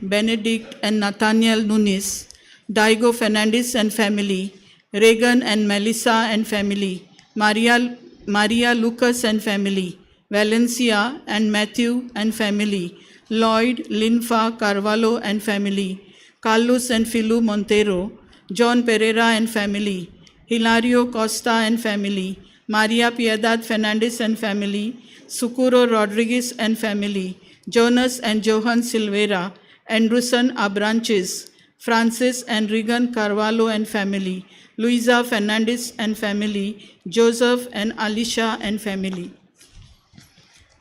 Benedict and Nathaniel Nunes, Daigo Fernandez and family, Reagan and Melissa and family, Maria Lucas and family, Valencia and Matthew and family, Lloyd Linfa Carvalho and family, Carlos and Filu Montero, John Pereira and family, Hilario Costa and family, Maria Piedad Fernandez and family, Socorro Rodriguez and family, Jonas and Johan Silveira, Anderson Abranches, Francis and Regan Carvalho and family, Luisa Fernandez and family, Joseph and Alicia and family.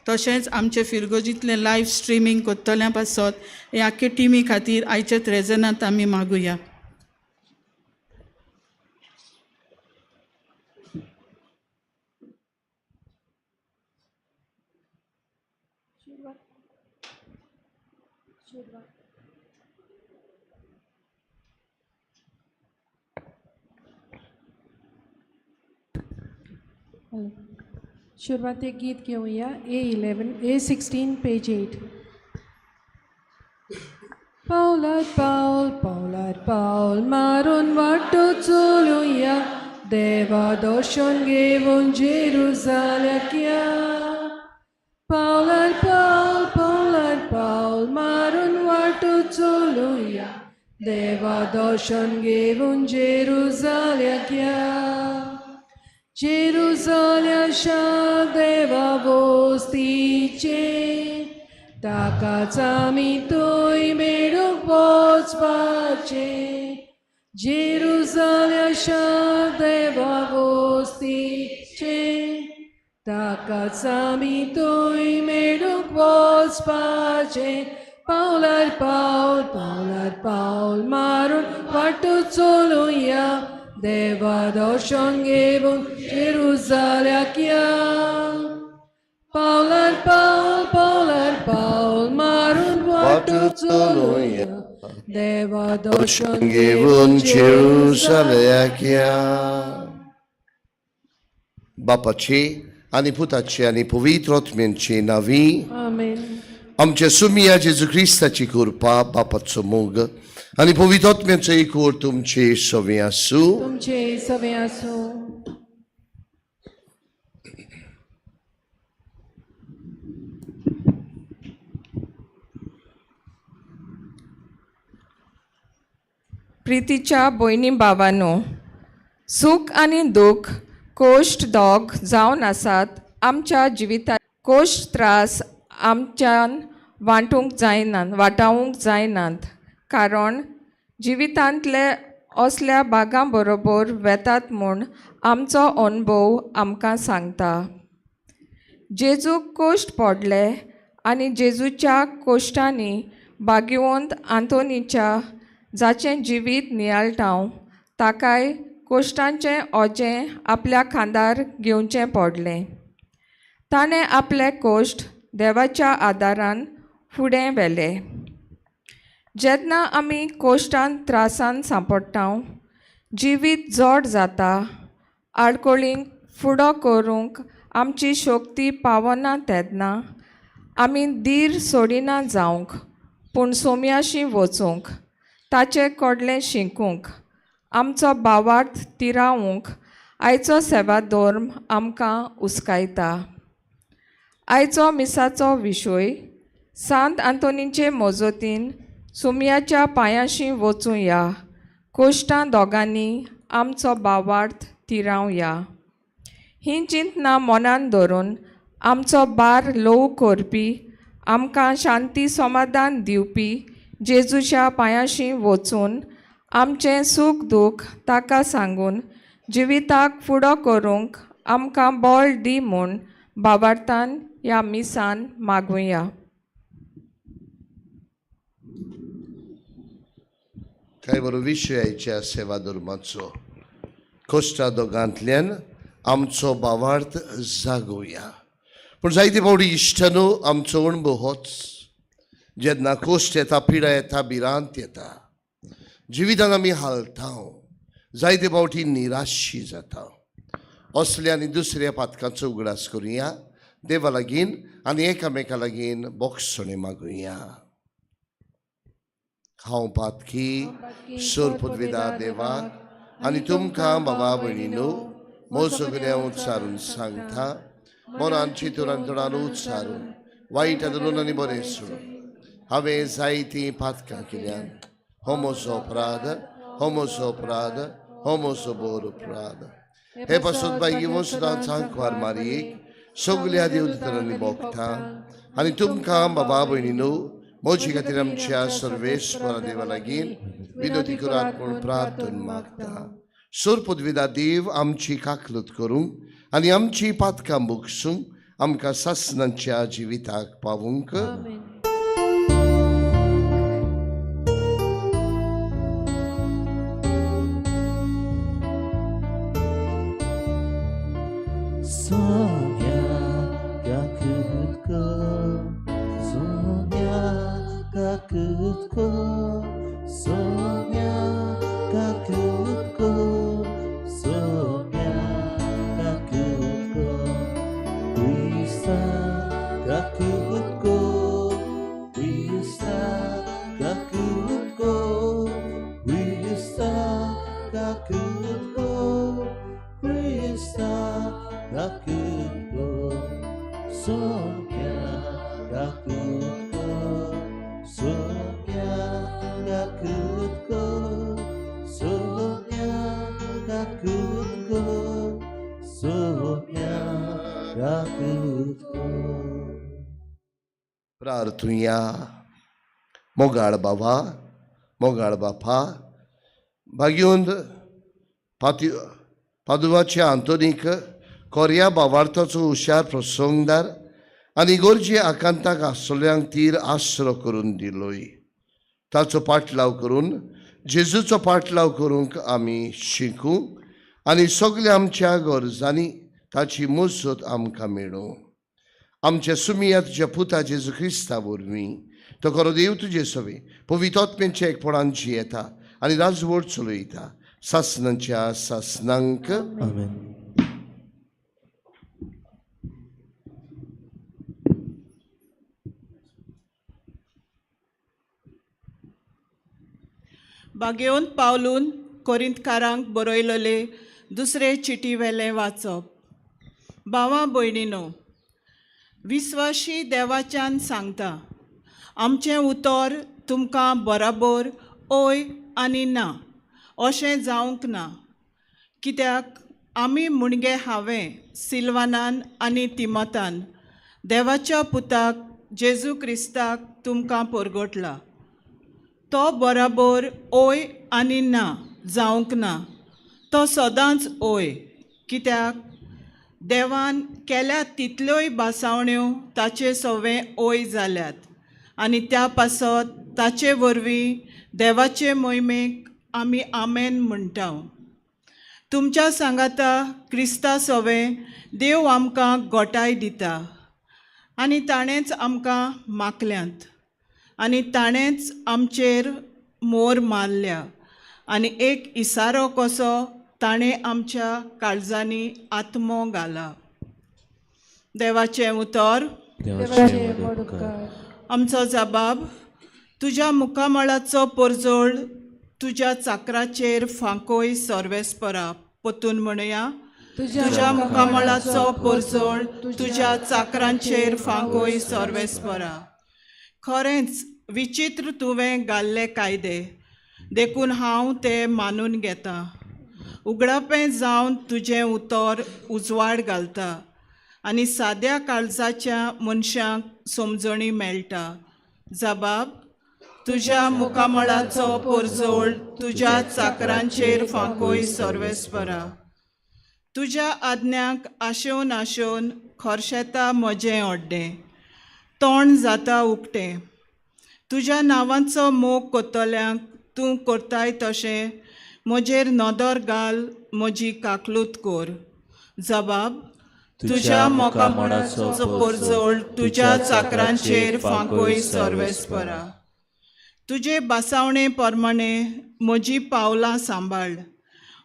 तशेंच आमचे फिरगोजींतलें live streaming करतल्या पासत हे आख्खे टिमी खातीर आयच्या त्रेजनांत आमी मागुया. सुरवात एक गीत घेवया A 11 A 16 page 8. पावलार पावल पावलार पावल मारून वाटो चलुया, देवा दर्शन घेवन जेरुजाल्याक या. पावलार पावल पावलार पावल मारून वाटो चलुया, देवा दर्शन घेवन जेरुजाल्याक या. जेरुजाल्याशा देवा वस्तीचे, ताकाच आमी थंय मेळूंक वचपाचें. जेरुजाल्याशा देवा वस्तीचे, ताकाच आमी थंय मेळूंक वचपाचें. पावलार पावल पावलार पावल मारून वाटो चलुया, देवा दर्शन घेवन जेरुजाल्याक या. पावलार पावल पावलार पावल मारून वाटो चलुया, देवा दर्शन घेवन जेरुजाल्याक या. बापाचे आनी पुताचे आनी पवित्र आत्म्यांचे नांवी आमेन. आमच्या सुमिया जेजू क्रिस्ताची कृपा, बापाचो मोग आनी पवित्र आत्म्याचो एकवट तुमचे सवे आसूं. तुमचे सवे आसूं. प्रितीच्या भयणी भावांनो, सूख आनी दूख कोश्ट दोग जावन आसात आमच्या जिवितात. कोश्ट त्रास आमच्यान वांटूंक जायनात, वाटावंक जायनात, कारण जिवितांतले असल्या भागां बरोबर वेतात म्हूण आमचो अणभव आमकां सांगता. जेजूक कोश्ट पडले आनी जेजूच्या कोश्टांनी भाग्यवंत आंतोनीच्या जाचें जिवीत नियाळटांव ताकाय कोश्टांचें ओजें आपल्या खांदार घेवचें पडलें. ताणें आपले कोश्ट देवाच्या आदारान फुडें व्हेले. जेन्ना आमी कोश्टान त्रासान सांपडटा, जिवीत जड जाता, आडकोळींक फुडो करूंक आमची शक्ती पावना, तेन्ना आमी धीर सोडिना जावंक, पूण सोम्याशी वचूंक, ताचे कडलें शिकूंक, आमचो भावार्थ तिरावूंक आयचो सेवाधर्म आमकां उस्कायता. आयचो मिसाचो विशय सांत आंतोनीचे मजतीन सुमयाच्या पांयांशी वचुया, कोश्टां दोगांनी आमचो भावार्थ तिरावया. हीं चिंतनां मनान धरून आमचो भार ल्हव करपी, आमकां शांती समाधान दिवपी जेजूच्या पांयांशी वचून आमचें सूख दूख ताका सांगून जिविताक फुडो करूंक आमकां बळ दी म्हूण भावार्थान ह्या मिसान मागुया. काय बरो विशय आयच्या सेवा धर्माचो, कोश्टा दोगांतल्यान आमचो भावार्थ जागोवया. पूण जायते फावटी इश्टानो आमचो अणभव होच, जेन्ना कोश्ट येता, पिडा येता, भिरांत येता, जिवितान आमी हालता, जायते फावटी निराशी जाता. असल्या आनी दुसऱ्या पातकांचो उगडास करुया, देवा लागीं आनी एकामेका लागीं बोगसणें मागुया. हांव पातकी सोरपुतविदा देवाक आनी तुमकां बाबा भयणीनो म्हजो गुन्यांव उच्चारून सांगता मनान चिंतून आनी तोंडान उच्चारून वायट आदरून आनी बरें सोडून हांवें जायतीं पातकां केल्यान. हो म्हजो अपराध, हो म्हजो अपराध, हो म्हजो बोर अपराध. हे पासत बाई सुद्दां सांकवार मारयेक सगल्या देवदूतांनी भोगता आनी तुमकां बाबा भयणीनो म्हजे खातीर आमच्या सर्वेस्वरा देवा लागीं विनोदी करात म्हूण प्रार्थन मागता. सोरपुदविदा देव आमची काकलूत करूंक आनी आमची पातकां भोगसूंक आमकां सासणाच्या जिविताक पावूंक. आमेन. Sonia kakutko, Sonia kakutko, Sonia kakutko, Sonia kakutko, Krista kakutko, Krista kakutko, Krista kakutko, Krista kakutko, Sonia kakutko, Sonia kakutko, Sonia kakutko, Sonia kakutko. प्रार्थुया. मोगाळ बाबा, मोगाळ बापा, भाग्योंद पाती पादुवाच्या आंतोनीक कोर्या बावार्थाचो हुशार प्रसंगदार आनी गरजे आकांताक आसलेल्यांक तीर आसरो करून दिलोय. ताचो पाटलाव करून जेजूचो पाटलाव करूंक आमी शिकूं आनी सगल्या आमच्या गरजांनी ताची मजत आमकां मेळूं. आमच्या सुमिया तुज्या पुता जेजू क्रिस्ता वरवीं तो खरो देव तुजे सवे पवितोत्म्यांच्या एकपणान जियेता आनी राजवट चलयता सासणांच्या सासणांक. आमेन. बागेवन पावलून कोरिंतकारांक बरयलले दुसरे चिटी वेलें वाचप. भावा भयणीनो, विस्वाशी देवाच्यान सांगता, आमचें उतर तुमकां बराबर ओय आनी ना अशें जावंक ना. कित्याक आमी मुणगे हांवें सिल्वानान आनी तिमतान देवाच्या पुताक जेजू क्रिस्ताक तुमकां परगटला. तो बराबर ओय आनी ना जावंक ना, तो सदांच ओय. कित्याक देवान केल्या तितल्योय भासावण्यो ताचे सवें ओय जाल्यात आनी त्या पासत ताचे वरवीं देवाचे मोहिमेक आमी आमेन म्हणटा. तुमच्या सांगाता क्रिस्ता सवें देव आमकां गोटाय दिता आनी ताणेंच आमकां माकल्यांत आनी ताणेंच आमचेर मोर मारल्या आनी एक इसारो कसो ताणें आमच्या काळजांनी आत्मो घाला. देवाचें उतर. देवाचे व्हड उपकार. आमचो जबाब तुज्या मुखामळाचो परजोळ तुज्या चाकराचेर फांकोय सर्वेस्परा. पोतून म्हणया, तुज्या मुखामळाचो परजोळ तुज्या चाकरांचेर फांकोय सर्वेस्परा. खरेंच विचित्र तुवें घाल्ले कायदे, देखून हांव ते मानून घेतां. उगडापें जावन तुजें उतर उजवाड घालता आनी साद्या काळजाच्या मनशांक समजणी मेळटा. जबाब तुज्या मुखामळाचो परजोळ तुज्या चाकरांचेर फांकोय सर्वेस्परा. तुज्या आज्ञांक आशेवन आशेवन खर्शेता म्हजें अड्डें, तोंड जाता उकतें. तुज्या नांवाचो मोग कोत्तल्यांक तूं करताय तशें म्हजेर नदर घाल, म्हजी काकलूत कोर. जबाब तुज्या मुखामळाचो परजोळ तुज्या चाकरांचेर फांकोय सर्वेस्परा. तुजे बासावणे प्रमाणे म्हजी पावलां सांबाळ,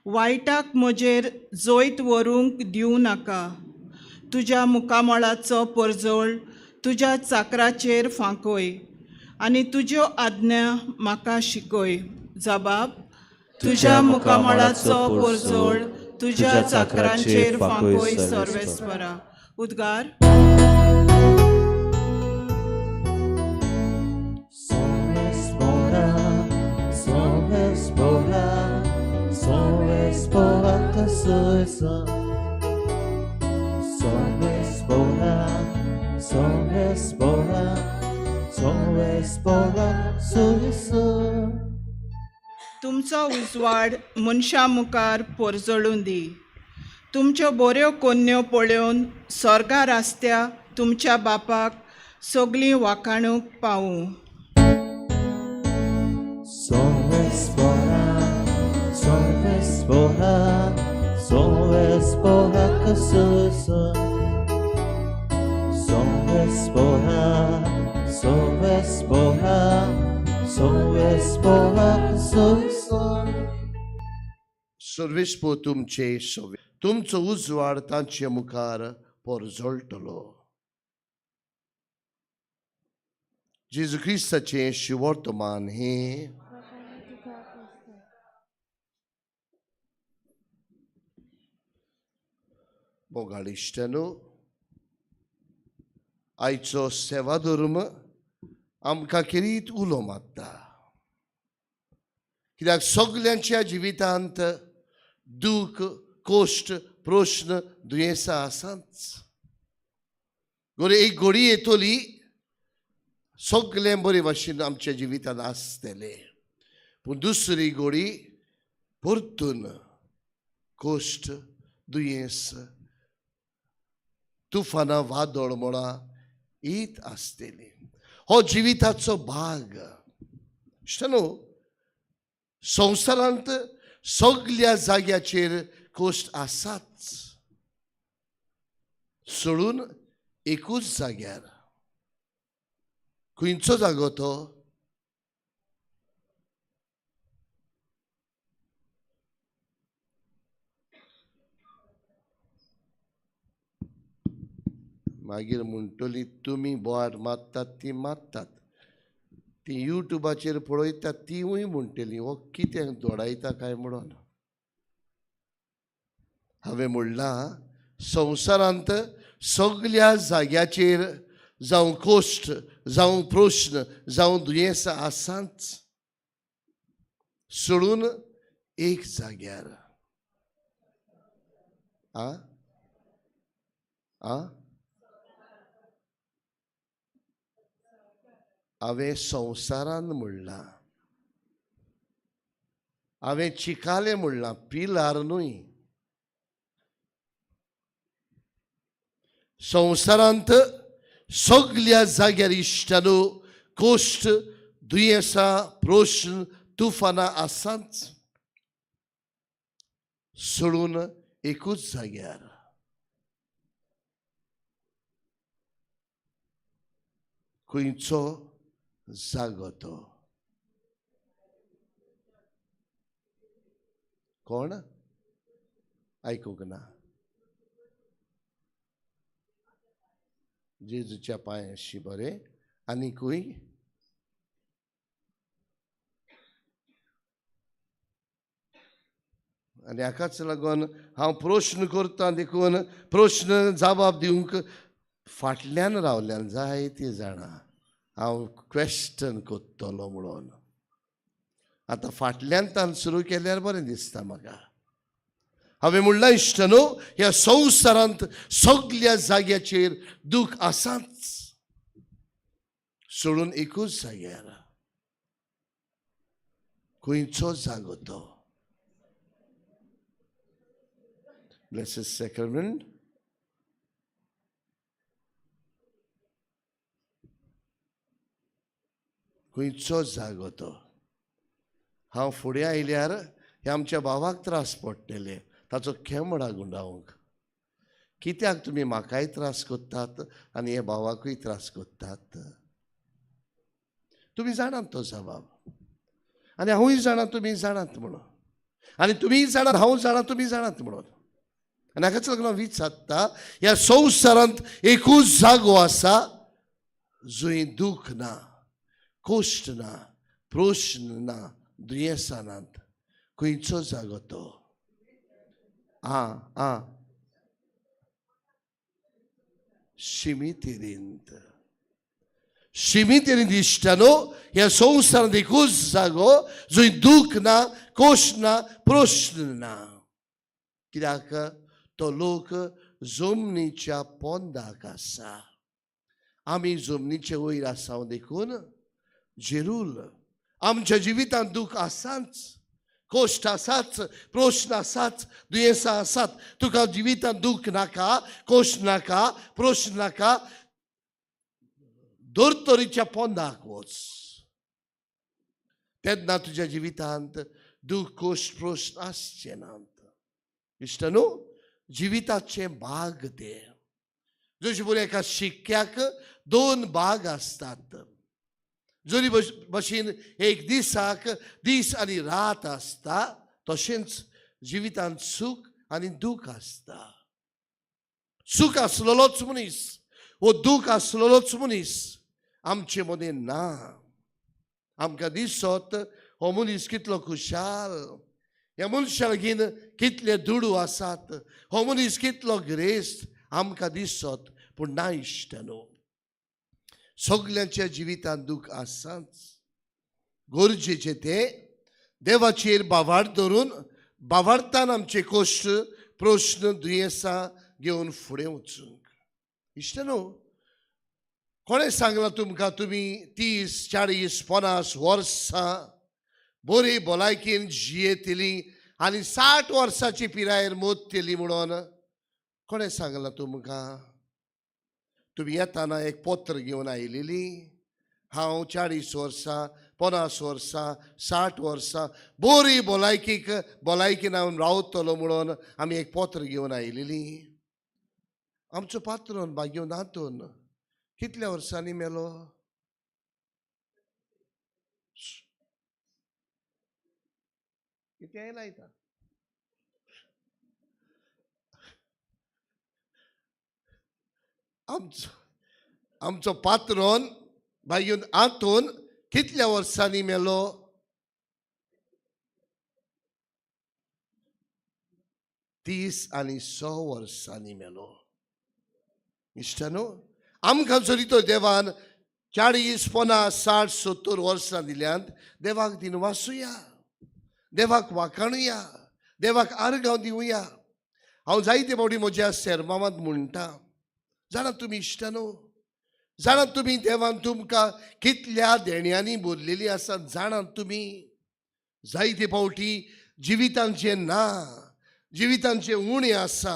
वायटाक म्हजेर जैत व्हरूंक दिवं नाका. तुज्या मुखामळाचो परजोळ तुज्या चाकराचेर फांकोय आनी तुज्यो आज्ञा म्हाका शिकय. जबाब. तुज्या मुखामळाचो पोरजोळ तुज्या चाकरांचेर फांकय सर्वेस्परा. उद्गार. Sovespora, sovespora, sovespora kasusa. Sovespora, sovespora, sovespora susa. तुमचो उजवाड मनशां मुखार पोरजळूं दी. तुमच्यो बऱ्यो कोन्न्यो पळोवन स्वर्गार आसत्या तुमच्या बापाक सगलीं वाखाणूंक पावूं. Sovespora, sovespora, sovespora kasusa. Sovespora, sovespora, sovespora kasusa. सर्वेस्पो तुमचे सवे तुमचो उजवाड तांचे मुखार पोरजळटलो. जेजू क्रिस्ताचें शिवर्तमान हें. मोगाळ इश्टानो, आयचो सेवा धर्म आमकां खेरीत उलो मारता, कित्याक सगल्यांच्या जिवितांत दूख, कोश्ट, प्रश्न, दुयेंसां आसाच. गोरे एक घोडी येतली सगळें बरे भाशेन आमच्या जिवितांत आसतलें, पूण दुसरी घोडी परतून कोश्ट, दुयेंस, तुफानां, वादळ मोळां येत आसतली. हो जिविताचो भाग. इश्टानो, संवसारांत सगल्या जाग्याचेर कोश्ट आसाच, सोडून एकूच जाग्यार. खंयचो जागो तो? मागीर म्हणटली तुमी बोवाळ मारतात ती मारतात, ती युट्यूबाचेर पळयतात तिवूय म्हणटली हो कितें दोडायता काय म्हणून. हांवें म्हणलां, संवसारांत सगल्या जाग्याचेर जावं कोश्ट, जावं प्रश्न, जावं दुयेंसां आसाच, सोडून एक जाग्यार. आ आ हांवें संवसारान म्हणलां, हांवें चिकालें म्हणलां, पिलार न्हय. संवसारांत सगल्या जाग्यार इश्टानो कोश्ट, दुयेंसां, प्रश्न, तुफानां आसाच, सोडून एकूच जाग्यार. खंयचो जागो तो? कोण आयकूंक ना? जेजूच्या पांयाशी. बरें, आनीकूय? आनी हाकाच लागून हांव प्रश्न करता, देखून प्रश्न जबाब दिवंक फाटल्यान रावल्यान जायतीं जाणां हांव क्वेश्चन करतलो म्हणून. आतां फाटल्यान तान सुरू केल्यार बरें दिसता म्हाका. हांवें म्हणलां इश्ट न्हू, ह्या संवसारांत सगल्या जाग्याचेर दूख आसाच, सोडून एकूच जाग्यार. खंयचो जागो तो? Blessed Sacrament. खंयचो जागो तो? हांव फुडें आयल्यार ह्या आमच्या भावाक त्रास पडटले, ताचो खेमडा गुंडावंक. कित्याक तुमी म्हाकाय त्रास करतात आनी हे भावाकूय त्रास करतात? तुमी जाणात तो जबाब, आनी हांवूय जाणा तुमी जाणात म्हणून, आनी तुमीय जाणात हांव जाणा तुमी जाणात म्हणून. आनी हाकाच लागून हांव विचारता, ह्या संवसारांत एकूच जागो आसा जंय दूख ना, कोश्ट ना, प्रश्न ना, दुयेंसां नात. खंयचो जागो तो? आं आं शिमितेरींत. शिमितेरींत इश्टानो, ह्या संवसारांत एकूच जागो जंय दूख ना, कोश ना, प्रश्न ना. कित्याक तो लोक जमनीच्या पोंदाक आसा. आमी जमनीचे वयर आसा देखून जेरूल आमच्या जिवितांत दूख आसाच, कोश्ट आसाच, प्रश्न आसाच, दुयेंसां आसात. तुका जिवितांत दूख नाका, कोश्ट नाका, प्रश्न नाका, धर्तरीच्या पोंदाक वच, तेन्ना तुज्या जिवितांत दूख, कोश्ट, प्रश्न आसचे नात. इश्ट न्हू, जिविताचे भाग ते. जशें बरें एका शिक्क्याक दोन भाग आसतात, जरी भशेन एक दिसाक दीस आनी रात आसता, तशेंच जिवितांत सूख आनी दूख आसता. सूख आसलेलोच मनीस वो दूख आसलेलोच मनीस आमचे मदें ना. आमकां दिसत हो मनीस कितलो खुशाल, ह्या मनशा लागीं कितले दुडू आसात, हो मनीस कितलो ग्रेस्त आमकां दिसत, पूण ना इश्ट न्हू, सगल्यांच्या जिवितांत दूख आसाच. गरजेचें तें देवाचेर बावार धरून बावार्थान आमचे कश्ट, प्रश्न, दुयेंसां घेवन फुडें वचूंक. इश्ट न्हू, कोणें सांगलां तुमकां तुमी 30, 40, 50 वर्सां बरी भलायकेन जियेतली आनी 60 वर्सांची पिरायेर मोत्तली म्हणून? कोणें सांगलां तुमकां? तुमी येताना एक पत्र घेवन आयलेली, हांव 40 वर्सां, 50 वर्सां, 60 वर्सां बरी भलायकीक भलायकेन हांव रावतलो म्हणून आमी एक पत्र घेवन आयलेली. आमचो पात्रोन बागेवन नातून कितल्या वर्सांनी मेलो? कितेंय लायता. आमचो आमचो पात्रोन बागेवन आंतून कितल्या वर्सांनी मेलो? 36 वर्सांनी मेलो. इश्ट न्हू, आमकां जरी तो देवान 40, 50, 60, 70 वर्सां दिल्यांत, देवाक दिनवासुया, देवाक वाखाणुया, देवाक आर्गांव दिवया. हांव जायते फावटी म्हज्या सेर्मावांत म्हणटा, जाणा तुमी इश्ट न्हू, जाणा तुमी देवान तुमकां कितल्या देण्यांनी भरलेली आसा, जाणा तुमी. जायते फावटी जिवितांत जें ना, जिवितांत जें उणें आसा,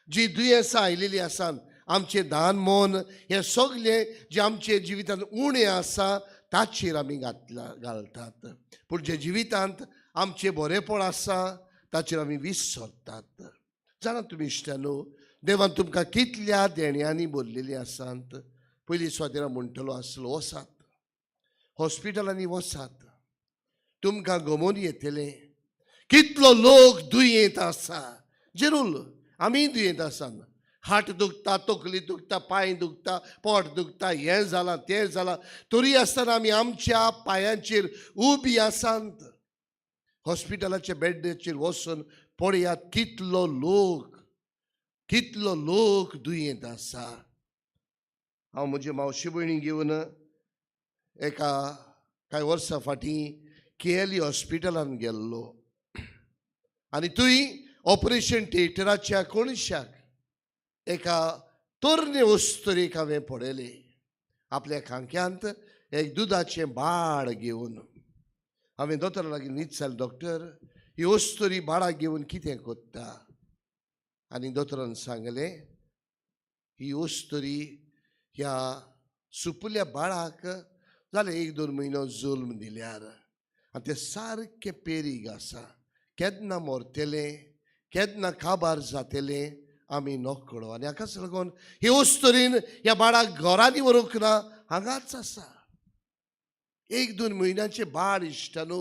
जी दुयेंसां आयलेलीं आसा, आमचें दान मन हें सगळें जें आमचे जिवितांत उणें आसा ताचेर आमी घालतात. पूण जें जिवितांत आमचें बरेंपण आसा ताचेर आमी विसरतात. जाणा तुमी इश्टानो, देवान तुमकां कितल्या देण्यांनी भरलेलीं आसात. पयलीं स्वादेरा म्हणटलो आसलो, वसात हॉस्पिटलांनी, वसात, तुमकां गमोन येतलें कितलो लोक दुयेंत आसा. जेरूल आमी दुयेंत आसात, हाट दुखता, तकली दुखता, पांय दुखता, पोट दुखता, हें जालां तें जालां, तरी आसतना आमी आमच्या पांयांचेर उबी आसात. हॉस्पिटलाच्या बेडाचेर वचून पळयात कितलो लोक, कितलो लोक दुयेंत आसा. हांव म्हजे मावशी भयणी घेवन एका कांय वर्सां फाटीं केएलई हॉस्पिटलांत गेल्लो आनी थंय ऑपरेशन थिएटराच्या कोणशाक एका तरणे अस्तुरेक हांवें पळयलें आपल्या खांक्यांत एक दुदाचें बाळ घेवन. हांवें दोतोरा लागीं विचारलें, डॉक्टर, ही अस्तुरी बाळाक घेवन कितें करता? आनी दोतोरान सांगलें, ही अस्तुरी ह्या सुपुल्ल्या बाळाक जालें 1-2 म्हयनो जल्म दिल्यार, आनी तें सारकें पेरीग आसा, केन्ना मरतलें केन्ना काबार जातलें आमी नकळो. आनी हाकाच लागून ही अस्तुरीन ह्या बाळाक घरांनी व्हरूंक ना, हांगाच आसा. 1-2 म्हयन्याचें बाळ इश्टानो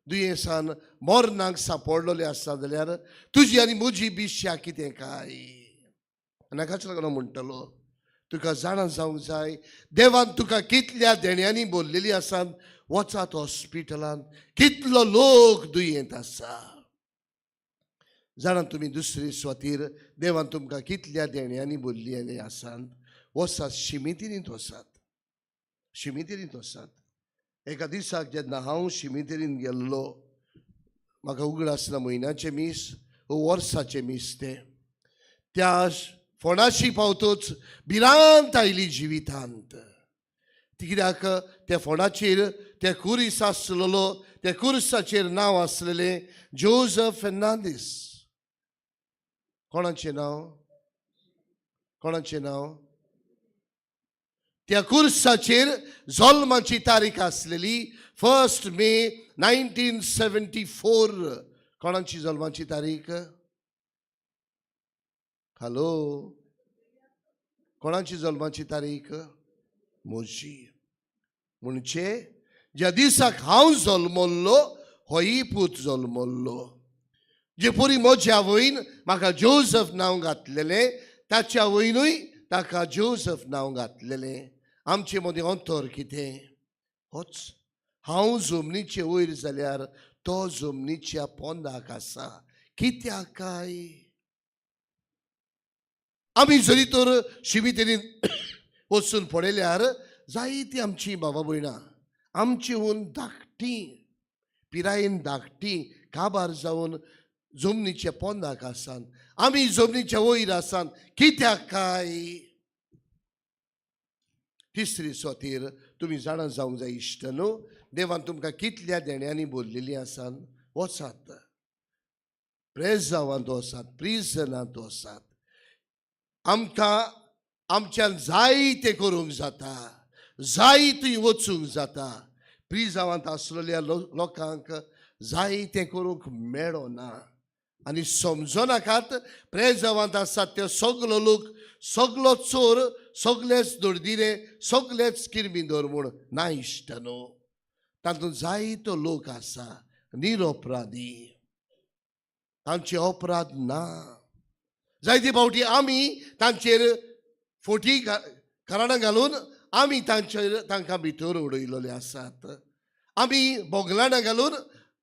दुयेंसान मरणाक सांपडलेलें आसा जाल्यार तुजी आनी म्हजी बिश्या कितें काय? आनी हाकाच लागून हांव म्हणटलो, तुका जाणा जावंक जाय देवान तुका कितल्या देण्यांनी बोल्लेली आसा. वचात हॉस्पिटलांत, कितलो लोक दुयेंत आसा. जाणा तुमी दुसरी स्वातीर देवान तुमकां कितल्या देण्यांनी बोल्लेली आसात. वचात शिमितिरींत, वचात शिमितिरींत वचात. एका दिसाक जेन्ना हांव शिमितिरींत गेल्लो, म्हाका उगडास ना म्हयन्याचें मीस वर्साचें मीस तें, त्या फोंडाशी पावतच भिरांत आयली जिवितांत. कित्याक त्या फोंडाचेर त्या कुरीस आसलेलो, त्या कुर्साचेर नांव आसलेलें जोजफ फेर्नांदीस. कोणाचें नांव? कोणाचें नांव? त्या कुर्साचेर जल्माची तारीख आसलेली 1 मे 1974. कोणाची जल्माची तारीख? हॅलो, कोणाची जल्माची तारीख? म्हजी. म्हणजे ज्या दिसाक हांव जल्मल्लो होय पूत जल्मल्लो. जे परी म्हज्या आवयन म्हाका जोजफ नांव घातलेलें, ताच्या आवयनूय ताका जोजफ नांव घातलेलें. आमचे मदीं अंतर कितें? होच हांव जमनीचे वयर जाल्यार तो जमनीच्या पोंदाक आसा. कित्याक काय आमी जरी तर शिमितेरीन वचून पळयल्यार जायती आमची बाबा भयणां आमची हून धाकटी पिरायेन धाकटी काबार जावन जमनीच्या पोंदाक आसात. आमी जमनीच्या वयर आसात. कित्याक काय? तिसरी स्वातीर तुमी जाणा जावंक जाय इश्ट न्हू, देवान तुमकां कितल्या देण्यांनी बोल्लेलीं आसात. वचात प्रेजावांत वचात, प्रिजनांत वचात. आमकां आमच्यान जाय तें करूंक जाता, जाय थंय वचूंक जाता. प्रिजावांत आसलेल्या लोकांक जाय तें करूंक मेळना. आनी समजो नाकात, प्रेजावांत आसात ते सगलो लोक, सगलो चोर, सगलेच दळदिरे, सगलेच किरमीदोर म्हूण ना इश्ट न्हू. तातूंत जायतो लोक आसा निरपराधी, तांचे अपराध ना. जायते फावटी आमी तांचेर फोटी कारणां घालून आमी तांचेर तांकां भितर उडयलेले आसात. आमी बोगलाणां घालून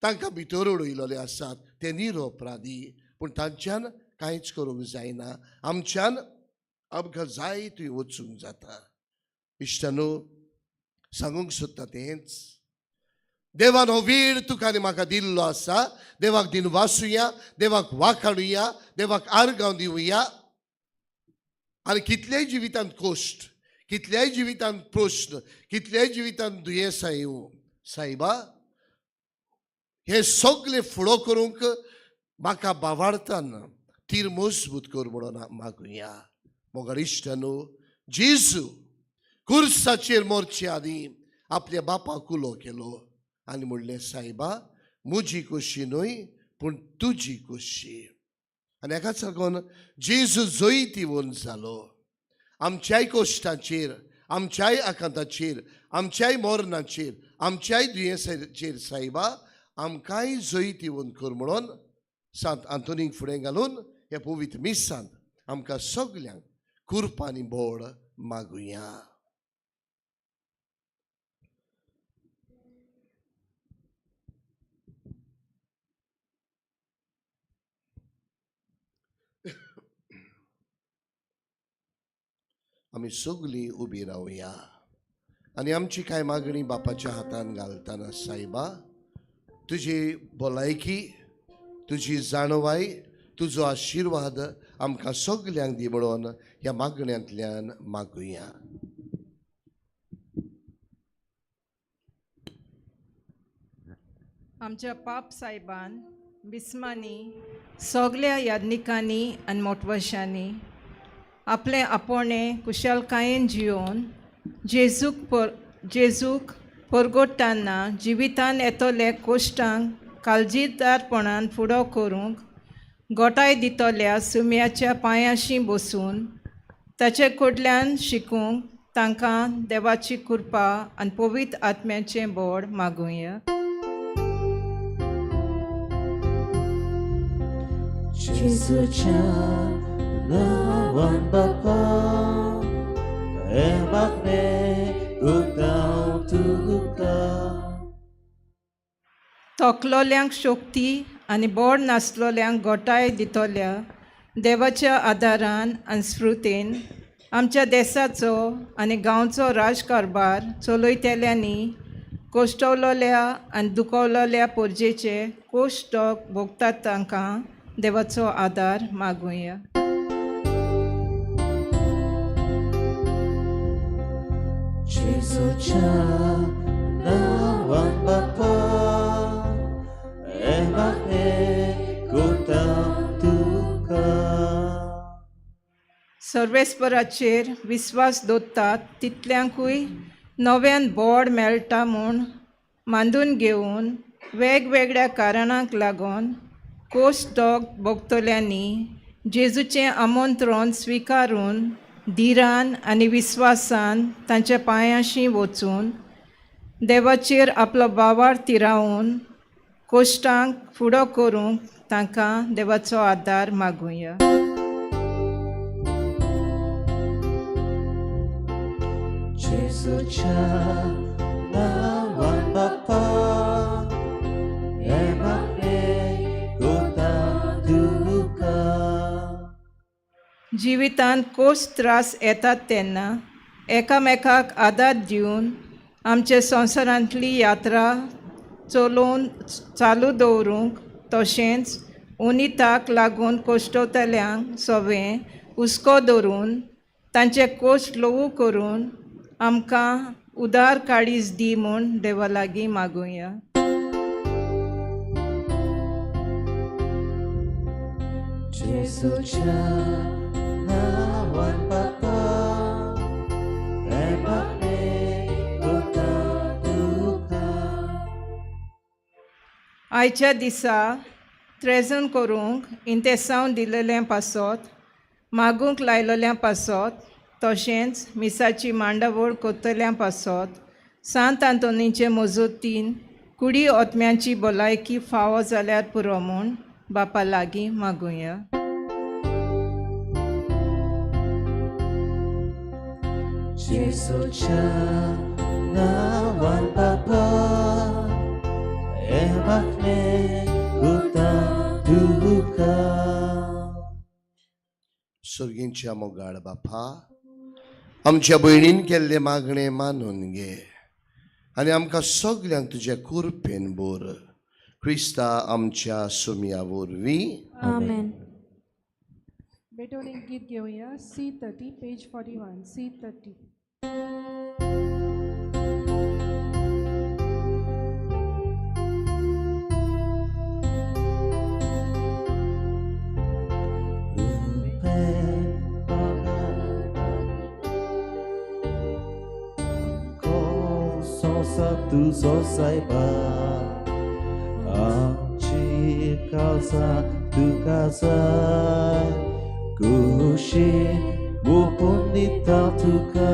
तांकां भितर उडयलेले आसात. ते निरपराधी, पूण तांच्यान कांयच करूंक जायना. आमच्यान आमकां जाय थंय वचूंक जाता. इश्टानो, सांगूंक सोदता तेंच, देवान हो वेळ तुका आनी म्हाका दिल्लो आसा. देवाक दिन वासुया, देवाक वाखाणुया, देवाक आर्गांव दिवया. आनी कितल्याय जिवितांत कोश्ट, कितल्याय जिवितांत प्रश्न, कितल्याय जिवितांत दुयेंसां येवं, सायबा हे सगळे फुडो करूंक म्हाका बावाडतान तीर मजबूत कर म्हणून मागुया. मोगाळ इश्टानो, जेजू कुर्साचेर मोरचे आदीं आपल्या बापाक उलो केलो आनी म्हणलें, सायबा म्हजी खोशी न्हय पूण तुजी खोशी. आनी हाकाच लागून जेजू जैतिवंत जालो. आमच्याय कोश्टाचेर, आमच्याय आकांताचेर, आमच्याय मरणाचेर, आमच्याय दुयेंसाचेर सायबा आमकांय जैतिवंत कर म्हणून सांत आंतोनीक फुडें घालून ह्या पवित्र मिसांत आमकां सगल्यांक कुरपांनी बोड मागुया. आमी सगलीं उबी रावया आनी आमची कांय मागणी बापाच्या हातान घालतना, सायबा तुजी भलायकी, तुजी जाणवाय, तुजो आशिर्वाद आमकां सगल्यांक दी म्हणून ह्या मागण्यांतल्यान मागुया. आमच्या पाप सायबान बिस्मांनी सगल्या याज्ञिकांनी आनी मोटवशांनी आपलें आपोणें कुशलकायेन जियोवन जेजूक परगोट्टाना जिवितान येतले कोश्टांक काळजीदारपणान फुडो करूंक गोठाय दितल्या सुम्याच्या पांयाशी बसून ताचे कडल्यान शिकूंक तांकां देवाची कृपा आनी पवित्र आत्म्याचें बोड मागुया. जेजूच्या नांवान बापा. हे मागणें करता तुका. थकलोल्यांक शक्ती आनी बोड नासलोल्यांक गोटाय दितोल्या देवाच्या आदारान आनी स्फृतेन आमच्या देसाचो आनी गांवचो राजकारभार चलयतल्यांनी कोश्टवलोल्या आनी दुखवलोल्या पोरजेचे कोश्ट भोगतात तांकां देवाचो आदार मागुया. जेजूच्या नांवान बापा, हें मागणें करता तुका. सर्वेस्पराचेर विस्वास दवरतात तितल्यांकूय नव्यान बोड मेळटा म्हूण मांदून घेवन वेगवेगळ्या कारणांक लागून कोश दोग भोगतल्यांनी जेजूचें आमंत्रण स्विकारून धिरान आनी विस्वासान तांच्या पांयांशी वचून देवाचेर आपलो बावार तिरावन कोश्टांक फुडो करूंक तांकां देवाचो आदार मागुया. जेजूच्या नांवान बापा, हें मागणें करता तुका. जिवितांत कोश त्रास येतात तेन्ना एकामेकाक आदार दिवन आमचे संवसारांतली यात्रा चलोवन चालू दवरूंक तशेंच उनिताक लागून कोश्टवतल्यांक सवें हुस्को दवरून तांचे कोश ल्हवू करून आमकां उदार काळीज दी म्हूण देवा लागीं मागुया. जेजूच्या नांवान बापा, हें मागणें करता तुका. आयच्या दिसा त्रेजन करूंक इंतेसांव दिलेलें पासत मागूंक लायलोल्या पासत तशेंच मिसाची मांडावळ करतल्या पासत सांत आंतोनीचे मजतीन कुडी ओतम्यांची भलायकी फावो जाल्यार पुरो म्हूण बापा लागीं मागुया. जेजूच्या नांवान बापा, हें मागणें करता तुका. सर्गींच्या मोगाळ बापा, आमच्या भयणीन केल्ले मागणें मानून घे आनी आमकां सगल्यांक तुज्या कुरपेन बोर क्रिस्ता आमच्या सुमया वरवीं. आमेन. भेटवण एक गीत घेवया C30 page 41 C30. तुजो सायबा, आमची काळजां तुका जाय, कुशी ओपून दिता तुका,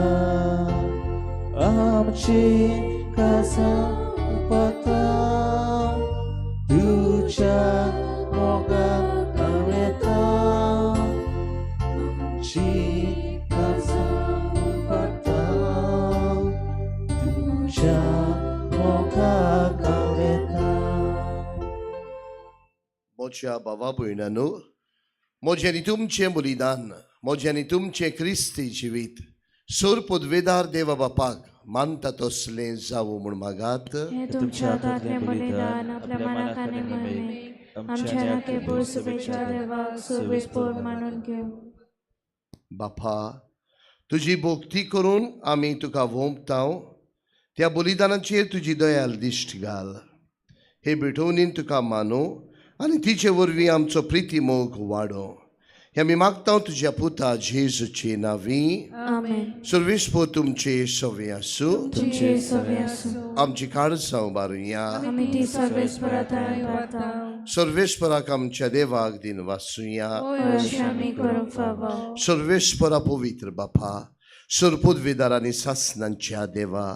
आमची काळजां पता तुज्या मोगाक हांवें, आमची काळजां पता तुज्या मोगाक हांवें. म्हज्या भावा भयणांनो, म्हजें आनी तुमचें बलिदान, म्हजें आनी तुमचें क्रिस्ती जिवीत सोर पदवेदार देवा बापाक मानता तसलें जावूं म्हूण मागात. हे तुमच्या हातांतलें बलिदान आपल्या मनाक आनी मनाक आमच्या नाकेपूर सुबेच्या देवाक सुरवेसपूर मानून घेवं. बापा, तुजी भक्ती करून आमी तुका वोंपताव, त्या बलिदानाचेर तुजी दयाल दिश्ट घाल. हे भेटवणीन तुका मानू आनी तिचे वरवीं आमचो प्रिती मोग वाडो. हे आमी मागता तुज्या पुता जेजूचे नांवी. आमेन. सर्वेस्पोर तुमचे सवे आसूं. तुमचे सवे आसूं. आमची काळजां उबारुया. आमी ती सर्वेस्परा थंय वता. सर्वेस्पराक आमच्या देवाक दिन वासुया. हय, अशें आमी करूंक फावो. सर्वेस्परा पवित्र बापा, सर्व आनी सासनांच्या देवा,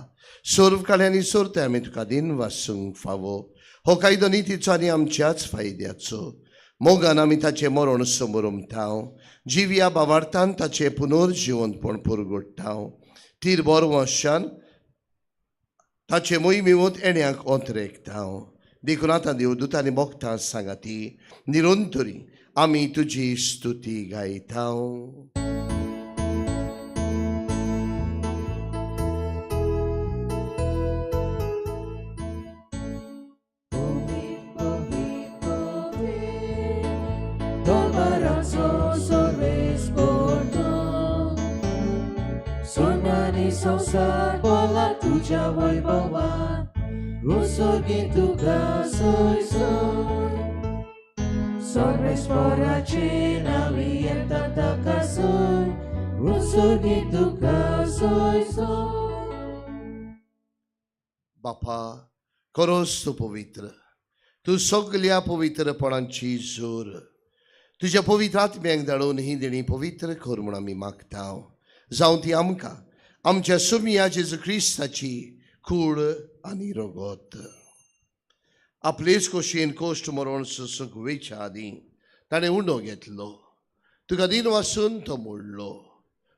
सर्व काळ्यांनी सोरते आमी तुका दिन वासूंक फावो. हो कायदो नितीचो आनी आमच्याच फायद्याचो. मोगान आमी ताचें मरण समोर उमताव, जिवया बावार्थान ताचें पुनर्जिवंतपण पुरगुट्टाव. तीर बोरवंशान ताचे मोहिमेवत येण्याक ओंतरेकता हांव. देखून आतां देवदूत आनी भक्तां सांगाती निरंतरी आमी तुजी स्तुती गायता. संसार बोला तुझ्या वैभवान उसोगी तुका सोय सोय सर्वेस्पराचे नावी येता ताका सोय उसोगी तुका सोय सोय. बापा खरोच तूं पवित्र, तूं सगल्या पवित्रपणाची जोर. तुज्या पवित्र आत्म्याक धाडून ही देणी पवित्र कर म्हूण आमी मागता. जावं ती आमकां आमच्या सुमिया जेजू क्रिस्ताची कूड आनी रगत. आपलेच खोशयेन कोश्ट मरण सोसूंक वयच्या आदीं ताणें उंडो घेतलो, तुका दिन वासून तो मोडलो,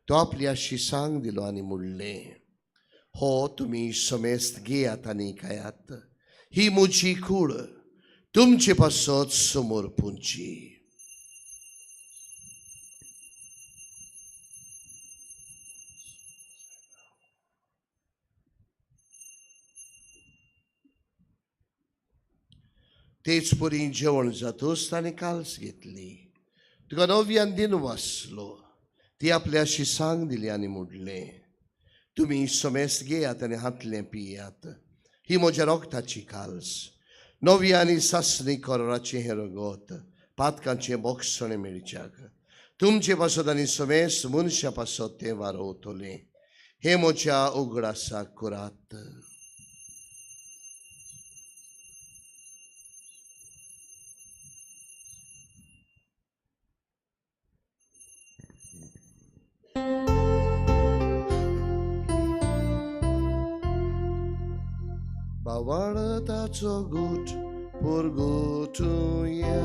तो आपल्या शिसांक दिलो आनी म्हणलें, हो तुमी समेस्त घेयात आनी खायात, ही म्हजी कूड तुमचे पासत समोर पुंची. तेच परी जेवण जातूच ताणें काल्स घेतली, तुका नव्यान दिन वाचलो, ती आपल्या शिसांक दिली आनी म्हणलें, तुमी समेस्त घेयात आनी हातलें पियात, ही म्हज्या रोगताची काल्स, नवी आनी सासणी कराराचें हें रगत पातकांचें बोगसणें मेळच्याक तुमचे पासत आनी समेस्त मनशां पासत तें वारोवतलें. हें म्हज्या उगडासाक करात. बावळताचो गुट पुरगुटुया.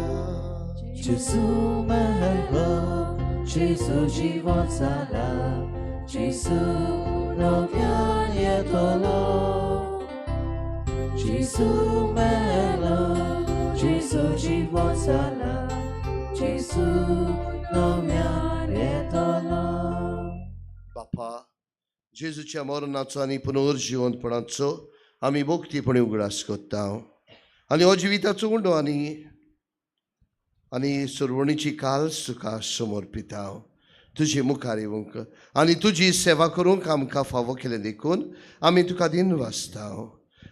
Gesù mehelo, Gesù život sada, Gesù novjan je tolo. Gesù mehelo, Gesù život sada, Gesù novjan je tolo. बापा, जेजूच्या मरणाचो आनी पुनर्जिवंतपणाचो आमी भक्तीपणी उगडास करता आनी हो जिविताचो उंडो आनी आनी सुरवणीची काल्स तुका समर्पिता. तुजे मुखार येवंक आनी तुजी सेवा करूंक आमकां फावो केलें देखून आमी तुका दिन वाचता.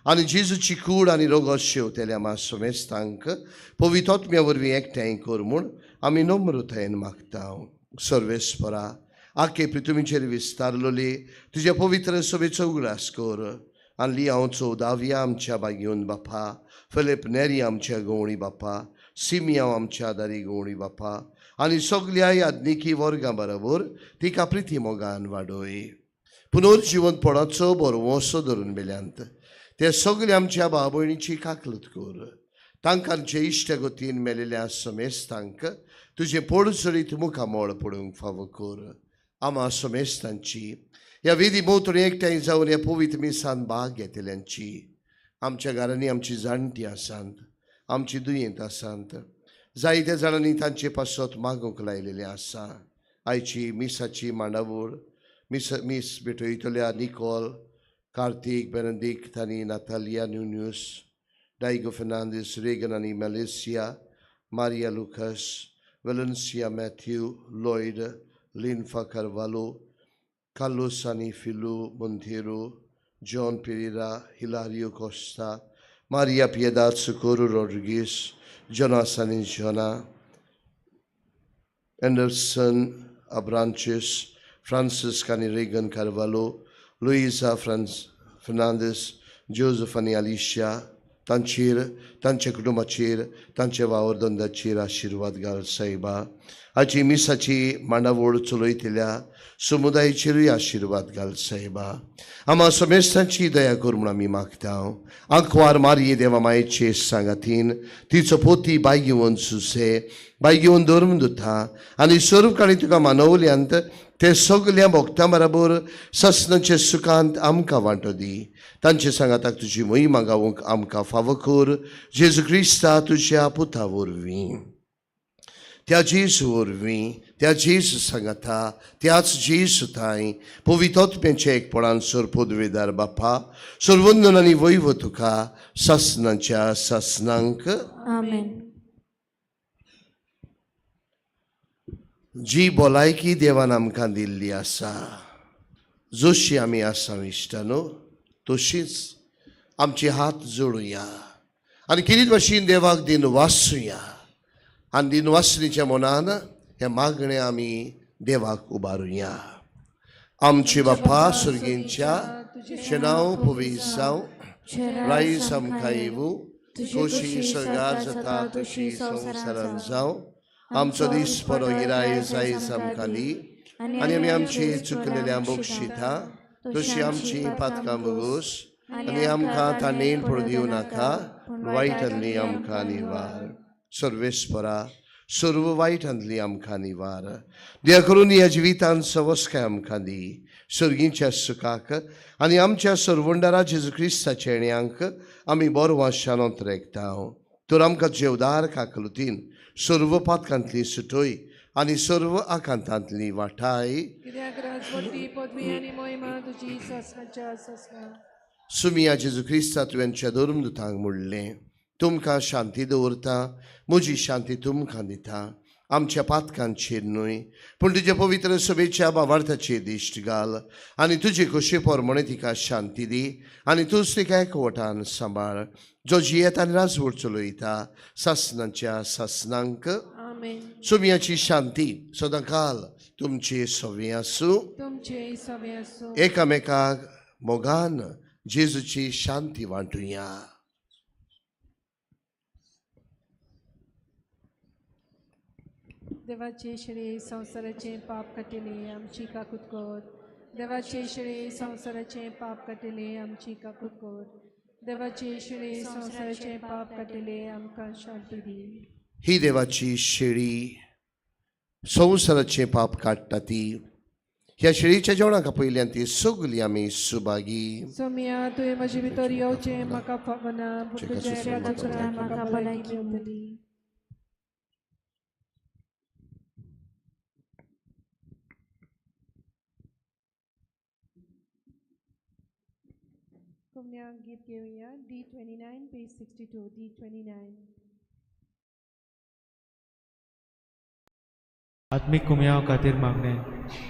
आनी जेजूची कूड आनी रोगोत शेवतेल्या आमा समेस्तांक पवित्र वरवीं एकठांय कर म्हूण आमी नम्रतायेन मागता. सर्वेस्परा, आखे पृथ्वीचेर विस्तारलोली तुज्या पवित्र सभेचो उगडास कर. आनी लियांव चौदाव्या आमच्या बागेवन बापा, फिलीप नेरी आमच्या गवळी बापा, सिमियांव आमच्या आदारी गवळी बापा आनी सगल्या याज्ञिकी वर्गां बरोबर तिका प्रिती मोगान वाडोय. पुनर्जिवंतपणाचो बरवसो धरून मेल्यांत ते सगळे आमच्या भाव भयणीची काकलत कर. तांकांचे इश्टगतीन मेलेल्या समेस्तांक तुजें पोडसरीत मुखामळ पडूंक फावो कर. आमा समेस्तांची ह्या वेदी भोंवतणी एकठांय जावन ह्या पवित्र मिसान भाग घेतल्यांची, आमच्या घरांनी आमची जाणटी आसात, आमची दुयेंत आसात, जायत्या जाणांनी तांचे पासत मागूंक लायलेलें आसा. आयची मिसाची मांडावळ मिस मीस भेटयतल्या निकोल, कार्तीक, बेनदीक, तानी, नातालिया न्युन्यूस, डायगो फेर्नांदीस, रेगन आनी Malaysia, Maria Lucas, Valencia Matthew, Lloyd, Linfa Carvalho, Carlos आनी Filu Monteiro, John Pereira, Hilario Costa, Maria Piedad Socorro Rodrigues, Jonas आनी जोना, एंडरसन अब्रांचीस, फ्रांसिस्क आनी रेगन कार्वालो, लुईसा फेर्नांदीस, जोजफ आनी आलिशा, तांचेर, तांच्या कुटुंबाचेर, तांच्या वावरधंद्याचेर आशिर्वाद घाल सायबा. आजी मिसाची मांडावळ चलयतल्या समुदायाचेरूय आशिर्वाद घाल सायबा. आमा समेस्तांची दया कर म्हूण आमी मागता. आंकवार मारये देवा मायेचे सांगातीन तिचो पोती बाय घेवन सुसे बाय घेवन धर्म दुता आनी सर्व काणी तुका मानवल्यांत ते सगल्या भक्तां बराबर ससनाचे सुखांत आमकां वांटो दी. तांचे सांगाताक तुजी महिमा गावूंक आमकां फावो कर जेजू क्रिस्ता तुज्या पुता वरवीं. त्या जेजू वरवीं, त्या जेजू सांगाता, त्याच जेजू थांय पवितोत्म्याच्या एकपणान सर पदवेदार बापा सर्वंदन आनी वैव तुका सासनाच्या सासनांक. आमेन. जी भलायकी देवान आमकां दिल्ली आसा, जशी आमी आसा इश्टानो तशीच आमचे हात जोडुया आनी कितें भाशेन देवाक दिन वाचुया आनी दिन वाचणीच्या मनान हें मागणें आमी देवाक उबारुया. आमचे बापा सुर्गींच्या, तुजें नांव पवित्र जावं, रायस आमकां येवूं, खोशी स्वर्गार जाता तशी संवसारांत जावं. आमचो दीस बरो गिराय जायज आमकां दी आनी आमी आमची चुकलेल्या बक्षिता तशी आमची पातकां बगूस आनी आमकां ताणें पडूं दिवं नाका, वायटांतली आमकां निवार. सर्वेस्परा सर्व वायटांतली आमकां निवार. देवा करून ह्या जिवितांत सवस्काय आमकां दी, सर्गीच्या सुखाक आनी आमच्या सर्वंडारा जेजू क्रिस्ताच्या येण्यांक आमी बरो वाशानोत रेगता. तर आमकां जेवदार काकलुतीन सर्व पातकांतली सुटय आनी सर्व आकांतांतली वाठाय. कित्याक राजवटी पदवी आनी महिमा तुजी सासणाच्या सासणा. सुमिया जेजू क्रिस्ता तुवेंच्या धर्मदुतांक म्हणलें, तुमकां शांती दवरता, म्हजी शांती तुमकां दिता. आमच्या पातकांचेर न्हय पूण तुज्या पवित्र सभेच्या बावार्थाचेर दिश्ट घाल आनी तुजे खोशे प्रमाणे तिका शांती दी आनी तूंच तिका एकवटान सांबाळ, जो जियेत आनी राजवट चलयता सासनाच्या सासनांक. आमेन. सुमियाची शांती सदांकाल तुमचे सवे आसूं. तुमचे सवे आसूं. एकामेकाक मोगान जेजूची शांती वांटुया. देवाचे श्री संवसाराचे पाप काटिले आमची काकूत कर. देवाचे श्री संवसाराचे पाप काटिले आमची काकूत कर. देवाचे श्री संवसाराचे पाप काटिले आमकां शांती दी. ही देवाची शेळी संवसाराचें पाप काडटा ती. ह्या शेळीच्या जेवणाक पयल्यान ती सगली आमी सुभागी. सोमिया तुवें म्हजे भितर येवचें म्हाका फावना, पूण तुज्या एका उतरान म्हाका भलायकी मेळटली. कुमन्या गीत घेवया D29 page 62 D29. आत्मीक कुमयाव खातीर मागणें.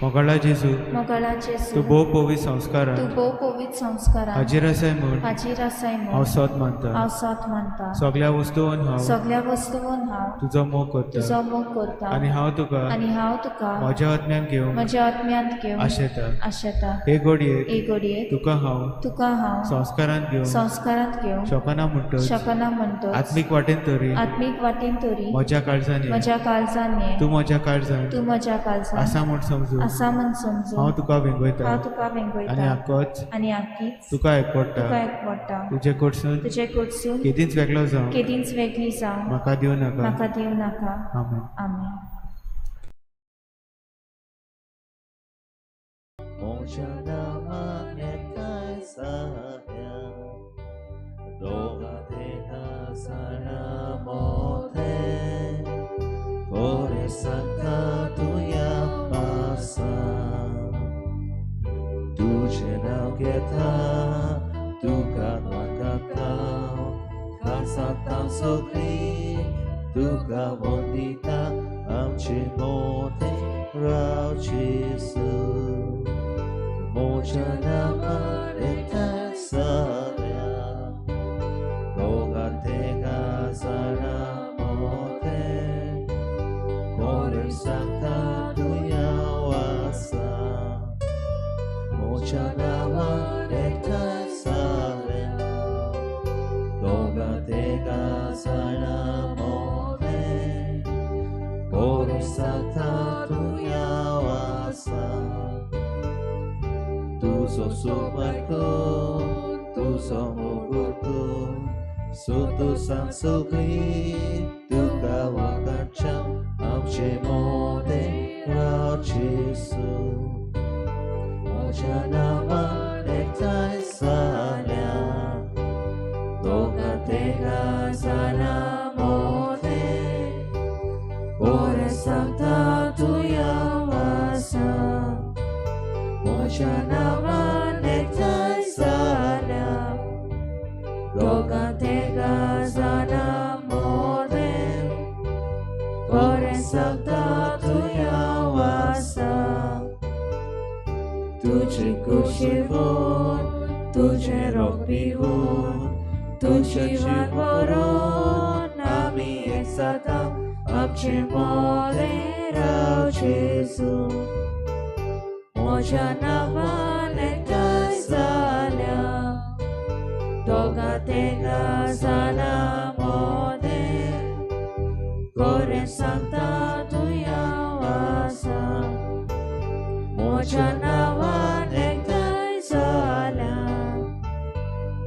मोगाळा जेजू, मोगाळा जेजू, तूं भोव पवित्र संस्कारान तूं भोव पवित्र संस्कारान हाजीर आसाय म्हूण हाजीर आसाय हांव म्हूण सोद मानता. हांव सोद मानता. सगल्या वस्तून हांव सगल्या वस्तून हांव तुजो मोग करता तुजो मोग करता आनी हांव तुका आनी हांव तुका म्हज्या आत्म्यान घेवंक म्हज्या आत्म्यांत घेवन आशेता. आशेता. हे घडयेक हे घडयेक तुका हांव तुका हांव संस्कारांत घेवंक संस्कारांत घेवंक शकना म्हणटच शकना म्हणटच आत्मीक वाटेन तरी आत्मीक वाटेन तरी म्हज्या काळजान ये. म्हज्या काळजान ये. तूं म्हज्या काळजान तूं म्हज्या काळजान आसा म्हूण समजून आसा म्हूण समजून हांव तुका वेंगयता हांव तुका आनी वेंगयता आकोच आनी आकीच तुका एकवटा. तुका एकवटा. तुजे कडसून तुजे कडसून केदींच वेगळो जावं केदींच वेगळी जावं म्हाका दिवं नाका. म्हाका दिवं नाका. आमेन. आमेन. म्हज्या नांवान एकठांय जाल्या दोगां तेगां जाणां मोठें कोरे सांगता तुया पासा. तुजें नांव घेता तुका मागता खासा सगळी तुका वंदिता आमचे मोठें राव जेजू. म्हज्या नांवान एकठांय जाल्या दोगां तेगां जाणां मोठें कोरे सांगता तुया आसा. म्हज्या नांवान एकठांय जाल्या दोगां तेगां जाणां मोठें कोरे सांगता तुया आसा. तुजो सुमार तुजो मोग सुतु सांग सगळी तुका वागाच्या म्हज्या नांवान एकठांय जाल्या दोगां तेगां जाणां मोदें खरें सांगता तूं हांव आसा म्हज्या नांवान एकठांय जाल्या दोगां तेगां जाणां मोदें खरें सांगता तूं हांव आसा तुजी कुशीवून तुजें रोग पिवून तुजी वाट बरोवन आमी एक जाता आमचे मोदें राव जेजू म्हज्या नांवान एकठांय जाल्या दोगां तेगां जाणां मोदें खरें सांगता तूं हांव आसा म्हज्या नांवान एकठांय जाल्या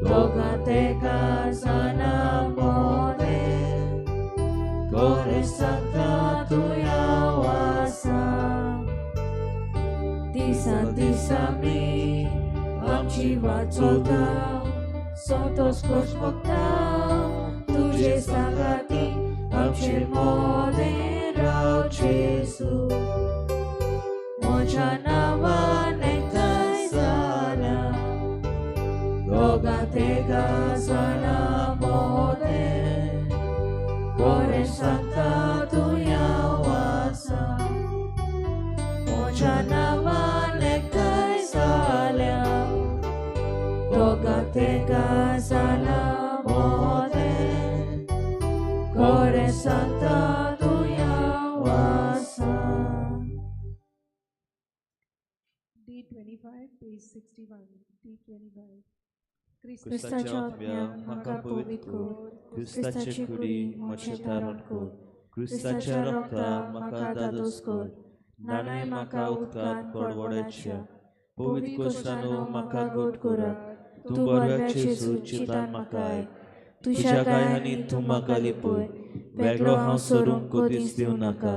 दोगां तेगां जाणां मोदें खरें सांगता तूं हांव आसा दिसान दिसा आमी आमची वाट चलता संतोष खोश भोगता तुजे सांगाती आमचे मोदें राव जेजू म्हज्या नांवान एकठांय जाल्या दोगां तेगां जाणां मोदें खरें सांगता तूं हांव आसा म्हज्या नांवान एकठांय जाल्या दोगां तेगां जाणां मोदें खरें सांगता तूं हांव आसा. D25, page 61. D25. क्रिस्ताच्या आत्म्या म्हाका पवित्र कर, क्रिस्ताचे कुडी म्हजें धारण कर, क्रिस्ताच्या रक्तान म्हाका दादोस कर, नाणय म्हाका उदकान कडवडाच्या, पवित्र कोश्टानो म्हाका गोड करात, तूं बऱ्या जेजू चिंतान म्हाका आयक, तुज्या गायांनी तूं म्हाका लिपय, वेगळो हांव सरूंक कदीच दिवं नाका,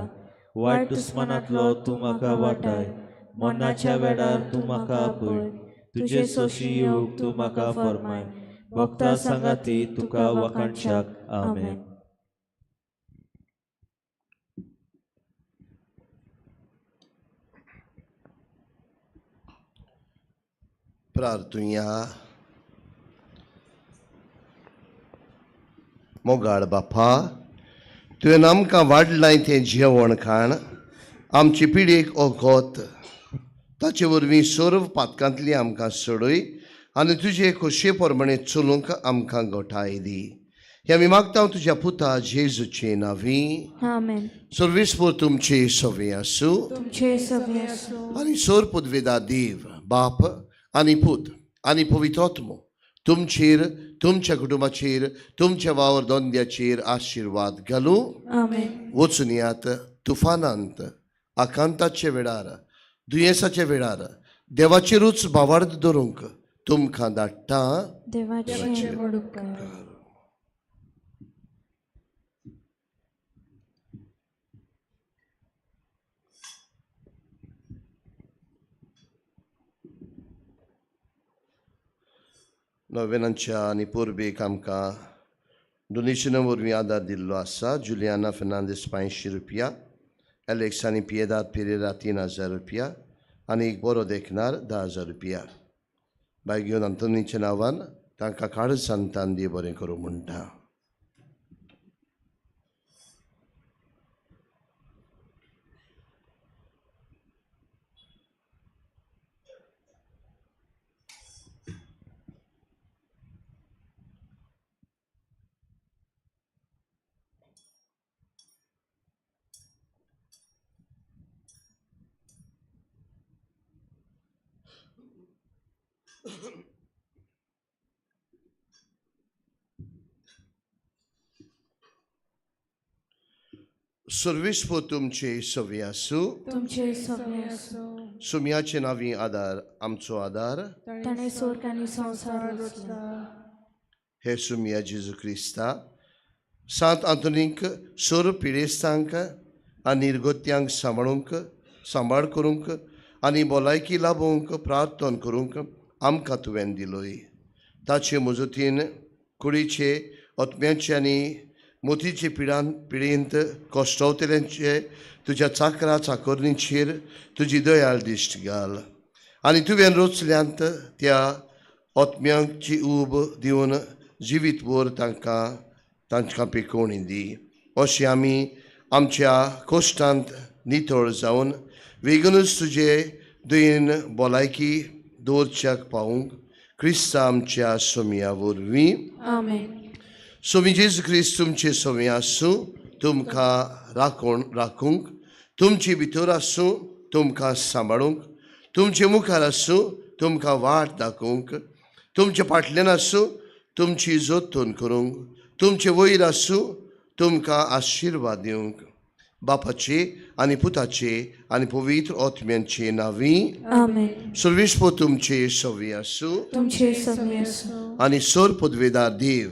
वायट दुस्मानांतलो तूं म्हाका वाटाय, मरणाच्या वेळार तूं म्हाका आपय, तुजे सोशी येवंक तूं म्हाका फर्माय, भक्ता सांगाती तुका वाखाणच्याक. आमेन. प्रार्थुया. मोगाळ बापा, तुवें आमकां वाडलाय तें जेवण खाण आमचे पिडयेक ओगोत, ताचे वरवीं सर्व पातकांतली आमकां सोडय आनी तुजे खोशये प्रमाणे चलूंक आमकां गोठाय दी. हें आमी मागता तुज्या पुता जेजूचे नांवी. आमेन. सर्वेस्पोर तुमचे सवे आसूं. तुमचे सगळे आसूं. आनी सोर पुदवेदा देव बाप आनी पूत आनी पवित्र आत्मो तुमचेर, तुमच्या कुटुंबाचेर, तुमच्या वावर धंद्याचेर आशिर्वाद घालूं. आमेन. वचून यात. तुफानांत, आकांताच्या वेळार, दुयेंसाच्या वेळार देवाचेरूच भावार्थ दवरूंक तुमकां धाडटा. देवाचे व्हड उपकार. नोवेनांच्या आनी परबेक आमकां डोनेशना वरवीं आदार दिल्लो आसा. जुलियाना फेर्नांदीस 500 रुपया, एलेक्स आनी पियेदाद पिरेरा 3000 रुपया आनी एक बरो देखणार 10,000 रुपया. बाय घेवन अंतोनीच्या नांवान तांकां काळजान दी बरें करूं म्हणटा. सर्वेस्पोर तुमचे सवे आसूं. तुमचे सगळे आसूं. सुम्याचे नांवी आदार आमचो आदार. ताणें स्वर्ग आनी संवसार रचला. हे सुम्या जेजू क्रिस्ता, सांत आंतोनीक सोर पिडेस्तांक आनी निर्गोत्यांक सांबाळूंक सांबाळ करूंक आनी भलायकी लाबूंक प्रार्थन करूंक आमकां तुवें दिलोय. ताचे मजतीन कुडीचे आत्म्याचे आनी मोतीचे पिडान पिळेंत कश्टवतल्यांचे तुज्या चाकरा चाकोरणीचेर तुजी दयाळ दिश्ट घाल आनी तुवें रचल्यांत त्या आत्म्यांची ऊब दिवन जिवीत भर तांकां तांकां पिकोवणी दी. अशें आमी आमच्या कोश्टांत नितळ जावन वेगूनच तुजे दयेन भलायकी दवरच्याक पावूंक क्रिस्ता आमच्या सोमया वरवीं. आमेन. सोमी जेजू क्रिस्त तुमचे सोमी आसूं, तुमकां राखून राखूंक, तुमचे भितर आसूं, तुमकां सांबाळूंक, तुमचे मुखार आसूं, तुमकां वाट दाखोवंक, तुमचे फाटल्यान आसूं, तुमची जतन करूंक, तुमचे वयर आसूं, तुमकां आशिर्वाद दिवंक. बापाचे आनी पुताचे आनी पवित्र आत्म्यांचे नांवी. आमेन. सर्वेस्पर तुमचे सवी आसूं तुमचे समी आसूं. आनी सर पदवेदार देव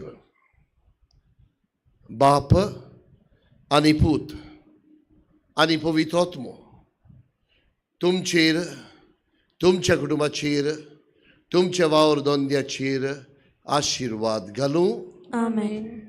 बाप आनी पूत आनी पवित्र आत्मो तुमचेर, तुमच्या कुटुंबाचेर, तुमच्या वावर धंद्याचेर आशिर्वाद घालूं. आमेन.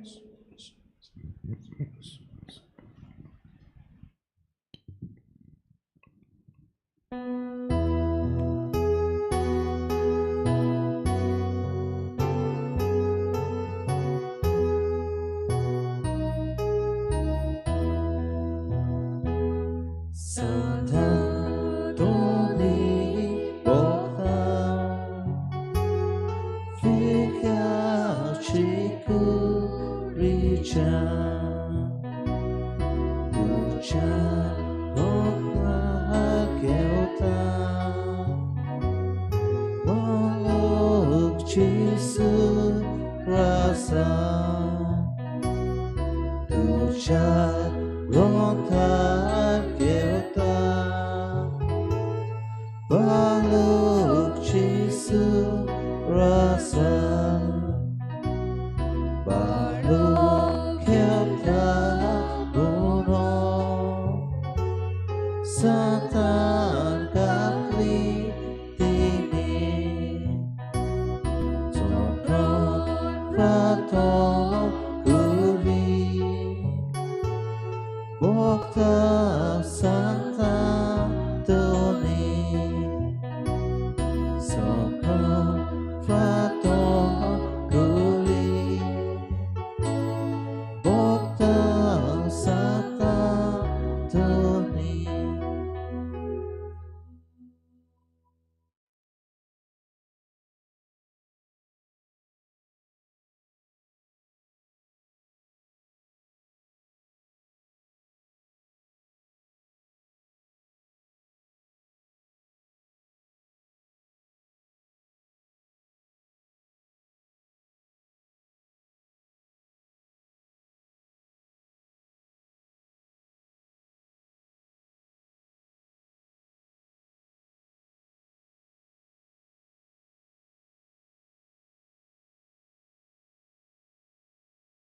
Rasa Tuja Ronta.